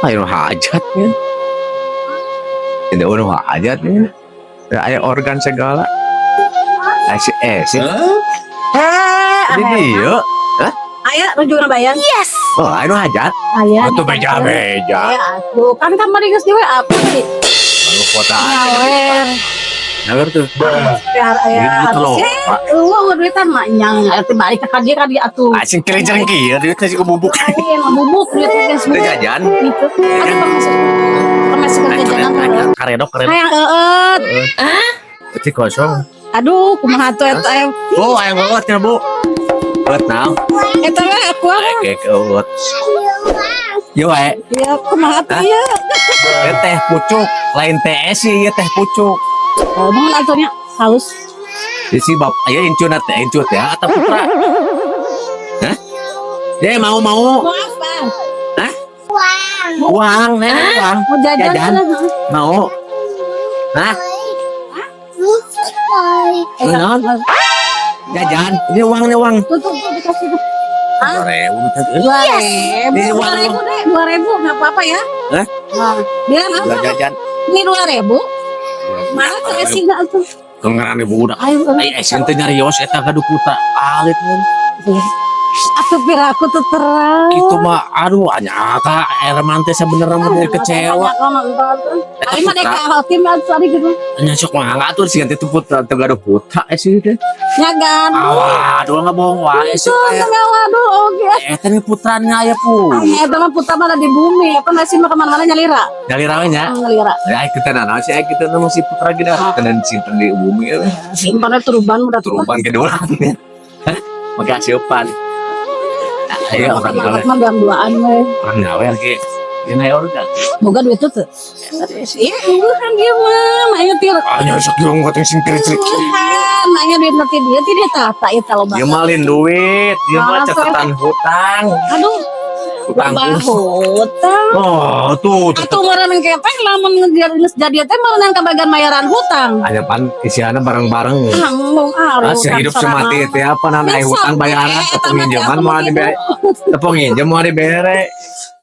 Ayo hajat ya. Tidak udah hajat ya. Aya organ segala. Si eh si. Eh, Ini dia. Aya nuju ngabayan. Oh, ayo hajat. Aya. Atuh beja beja. Aya atuh. Kan kamari geus di WA aku tadi. Baru kota. Nyawer. Nyawer tuh. Biar aya Ini duit lo. Eueuh, duitan mah nyang eta balik ka dieu atuh. Asing kering kieu duitnya sih bubuk. Lain bubuk duit geus Teu jajan. Gitu. Aduh, pangmasuk. Pangmasuk jajanan. Karedok karedok. Hayang eueut. Peti kosong. Aduh, kumaha tuh eta eh? Oh, ayang banget ya, Bu. Eueut naon? Eta we aku. Kayak eueut. Yo wae. Ya, kumaha tuh ya? Ieu teh pucuk, lain teh esi, ieu teh pucuk. Oh, mun atuh nya haus. Di si bap, aya incuna teh, incu teh atau putra? Hah? Dia mau mau. Mau apa? Hah? Uang, eh, uang. Mau jajan? Jajan. Mau? Hah? Naon? Jajan. Ini uang, ini uang. Tuh, tuh, tuh, dikasih tuh. Hah? 2.000. 2.000, Ini dua uang. ribu deh, 2.000, nggak apa-apa ya? Hah? Nah, bilang apa? Udah jajan. Ini 2.000. Mana tuh esi nggak tuh? Kengeran ibu udah. Ayo, Ai esi teh nyarios eta gaduh putra. Alit mun. Atuh piraku tuh terang. Itu mah aduh anya ka Erman teh sebenarnya mah teh kecewa. Ayo mah dek hakim sorry gitu. Nya sok mangga atuh sih teh putra teu gaduh putra esi teh. Ya kan. Aduh, nggak bohong wae sih Tuh, kayak. Nggak waduh, oke. Eta nih putranya ya pu. Eta mah putra mah ada di bumi, apa nasi mah kemana-mana nyalira. Nyalira we nya. Nyalira. Ya kita nanaon sih kita nama si putra kita tenan simpen di bumi ya. Simpannya turuban udah tua. Turuban ke orang. Hah? Makasih opan. Ayo orang gawe. Mah duaan we. Orang gawe ge. Dina organ. Boga duit tuh. Iya, kan dia mah, nanya tir. Ah, nya sok jeung goteng sing cerik. Kan nanya duit nanti dia tidak tata eta loba. Dia malin duit, dia mah catatan hutang. Aduh, Hutang. Loba hutang. Oh, tuh. Atuh ngaran kepeng lamun ngejar geus jadi teh malah kabagian mayaran hutang. Aya pan isiana bareng-bareng. Ngomong ah, Ah, hidup semati teh apa nan aya hutang bayaran, tepung injeman mau dibere. Tepung injem mau dibere.